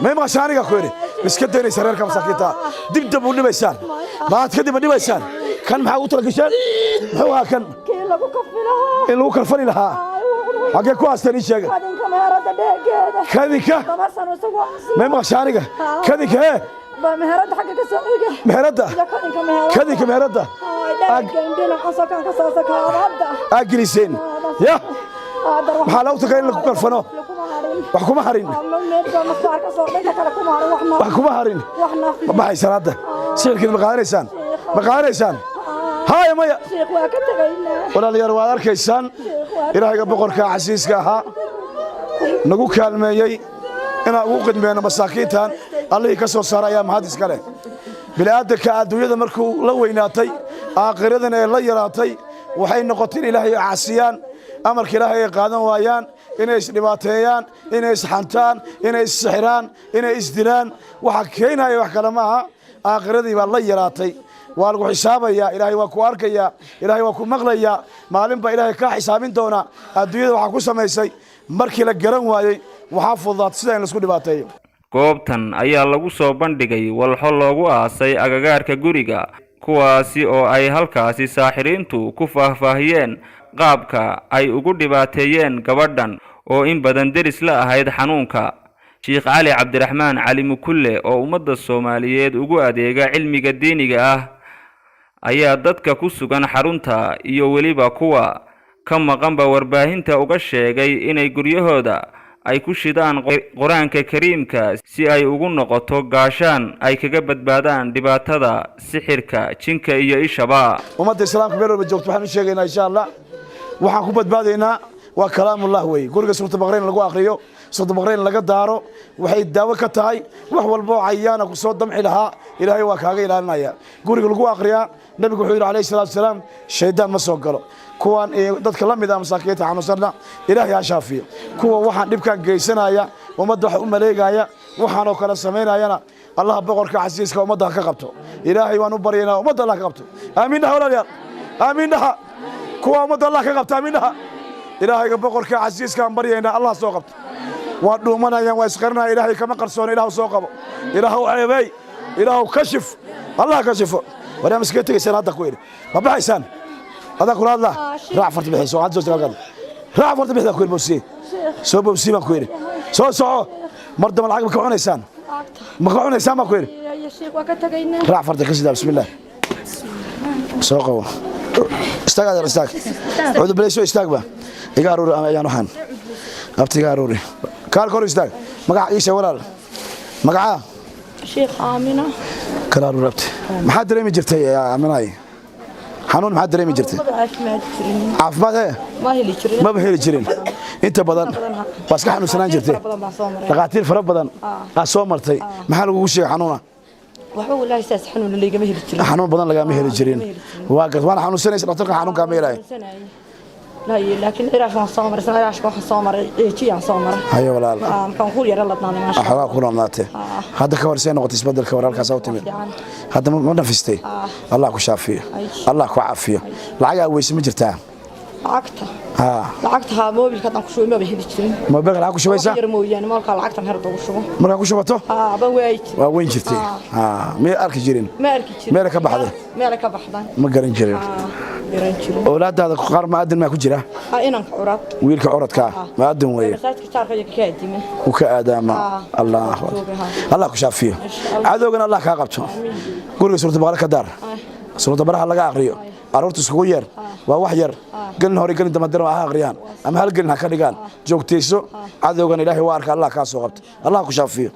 May maqashaan aniga ku yidhi? Iska daynaysa reerka masaakiinta, dib dab u dhibaysaan, maad kadib ma dhibaysaan. Kan maxaa ugu talagasheen? Muxuu ahaa kan? Kii lagu kafi lahaa. In lagu karfani lahaa. Xaggee ku haasteen? Ii sheega. Kadinka meherada dheegeeda. Kadinka. 2 sano isagoo. May maqashaan aniga? Kadinka hee? Ba meherada xagga ka soo xiga. Meherada. Iyo kadinka meherada. Kadinka meherada. Dheegan dhinaca sokan ka soo sakaabada. Aa geliseen ya? Maxaa loogu tagaa? In lagu karfano. Wax kuma harin. Wax kuma harin. Ma baxaysaan hadda? Sixirkeed ma qaadanaysaan? Ma qaadanaysaan? Haaya, maya? Sheekh, waa ka tegaynaa. Walaalayaal, waad arkaysaan, Ilaahayga boqorka xasiiska ahaa nagu kaalmeeyey inaan ugu qidmeyno masaakiintan. Allihii ka soo saara ayaa mahad iska leh. Bini'aadanka adduunyada markuu la weynaatay, aakhiradana ee la yaraatay, waxay noqotay in Ilaahay casiyaan, amarka Ilaahay ay qaadan waayaan, inay isdhibaateeyaan, inay isxantaan, inay issixiraan, inay isdilaan. Waxa keenaya wax kale maaha, aakhiradii baa la yaraatay. Waa lagu xisaabayaa, Ilaahay waa ku arkayaa, Ilaahay waa ku maqlayaa. Maalin baa Ilaahay kaa xisaabin doonaa adduunyada waxaa ku samaysay. Markii la garan waayey, waxaa fududaatay sida in laisku dhibaateeyo. Goobtan ayaa lagu soo bandhigay walxo loogu aasay agagaarka guriga, kuwaasi oo ay halkaasi saaxiriintu ku faahfaahiyeen qaabka ay ugu dhibaateeyeen gabadhan oo in badan deris la ahayd xanuunka. Sheekh Cali Cabdiraxmaan Cali Mukulle, oo ummadda Soomaaliyeed ugu adeega cilmiga diiniga ah, ayaa dadka ku sugan xarunta iyo weliba kuwa ka maqanba warbaahinta uga sheegay inay guryahooda ay ku shidaan Qur-aanka Kariimka si ay ugu noqoto gaashaan ay kaga badbaadaan dhibaatada sixirka, jinka iyo ishaba. Ummadda Islaamka meel walba joogto waxaan u sheegaynaa, insha Allah, waxaan ku badbaadaynaa waa kalaamullah weeye. Guriga Suurta Baqreyn lagu akhriyo, Suurta Baqreyn laga daaro, waxay daawo ka tahay wax walba oo cayaana ku soo damci lahaa. Ilaahay waa kaaga ilaalinaya. Guriga lagu akhriyaa, Nabigu wuxuu yidhi calayhi salaatu wasalaam, shaydaan ma soo galo. Kuwan dadka la mid ah masaakiinta xanuunsanna Ilaahay ha shaafiyo. Kuwa waxaan dhibkan geysanaya, ummadda wax u maleegaya, waxaanoo kale samaynayana, Allaha boqorka xasiiska ummadda ha ka qabto. Ilaahay waan u baryaynaa, ummadda Allah ka qabto. Aamiin dhaha, walaalayaal, aamiin dhaha. Kuwa ummadda Allah ka qabto, aamiin dhaha. Ilaahayga boqorka xasiiskaan baryaynaa, Allah soo qabto. Waa dhuumanayaan, waa isqarinaya, Ilaahay kama qarsoona. Ilaahu soo qabo, Ilaahu ceebey, Ilaahu kashif, Allah kashifo. Waryaa, ma iskaga tegaysaan hadda ku idhi? Ma baxaysaan? Adaa kula hadlaa. Raac farta bixi, soo hadda soo halkan. Raac farta bixda ku idhi, bowsiye soo, bowsiye baan ku idhi, soo soco. Mar damba lacag ma ka cunaysaan? Ma ka cunaysaan baan ku idhi? Raac farta ka sidaa. Bismillah, soo qabo. Istaag adeer, istaag. Cudubileyso, istaag ba. Iga aruuri ayaan waxaan abta, iga aruuri. Kaal kor istaag. Magaca iisha, walaal, magacaa? Sheekh Aamina. Kala aruuri abti. Maxaad dareemi jirtay, Aaminay? Xanuun maxaad dareemi jirtay? Caafimaad jirin. Caafimaad hee? Ma heli jirin. Maba heli jirin inta badan, waa iska xanuunsanaan jirtay. Badan baan soo maray. Dhakhaatiir fara badan aa soo martay. Maxaa lagugu sheegay xanuuna? Waxba walaahi, saas xanuun laygama heli jirin. Xanuun badan lagama heli jirin. Waa gas, waana xanuunsanaysa, dhakhtarka xanuun kaama helayo. Laakiin ciraash waan soo maray, ciraashka waxaan soo maray, eejiyaan soo maray. Hayo walaal. Markaan ku yara ladnaaday, maasha. Xoogaa ku noqnaatee. Hadda ka hor see noqotay isbedelka war halkaas u timid? Hadda ma nafistay? Allah ku shaafiyo, Allah ku caafiyo. Lacag aa weyse ma jirtaa? Lacagta? Haa. Lacagta haa, moobilka haddaan ku shubay maba heli jirin. Moobilka lacag ku shubaysa? Yar mooyaane, moolka lacagtan herda ugu shubo. Markaa ku shubato? Haa, baan waayi jirin. Waa weyn jirtay. Haa, miyay arki jirin? Ma arki jirin. Meela ka baxday? Meela ka baxday. Ma garan jirin. Garan jirin. Awlaadaada qaar maadin maa ku jira? Haa, inanka curaad. Wiilka curadka maadin weeye. Masaajidka jaarka iyo ka aadime. Uu ka aadaama. Allah Allah ku shaafiyo, cadowgana Allah kaa qabto. Guriga Suurta Baqara ka daar, Suurta Baraha laga aqriyo, carruurta iskugu yeer. Waa wax yar, gelin hore gelin dambe ha aqriyaan ama hal gelin ha ka dhigaan. Joogtayso. Cadowgana Ilaahay waa arka, Allah kaa soo qabto, Allah ku shaafiyo.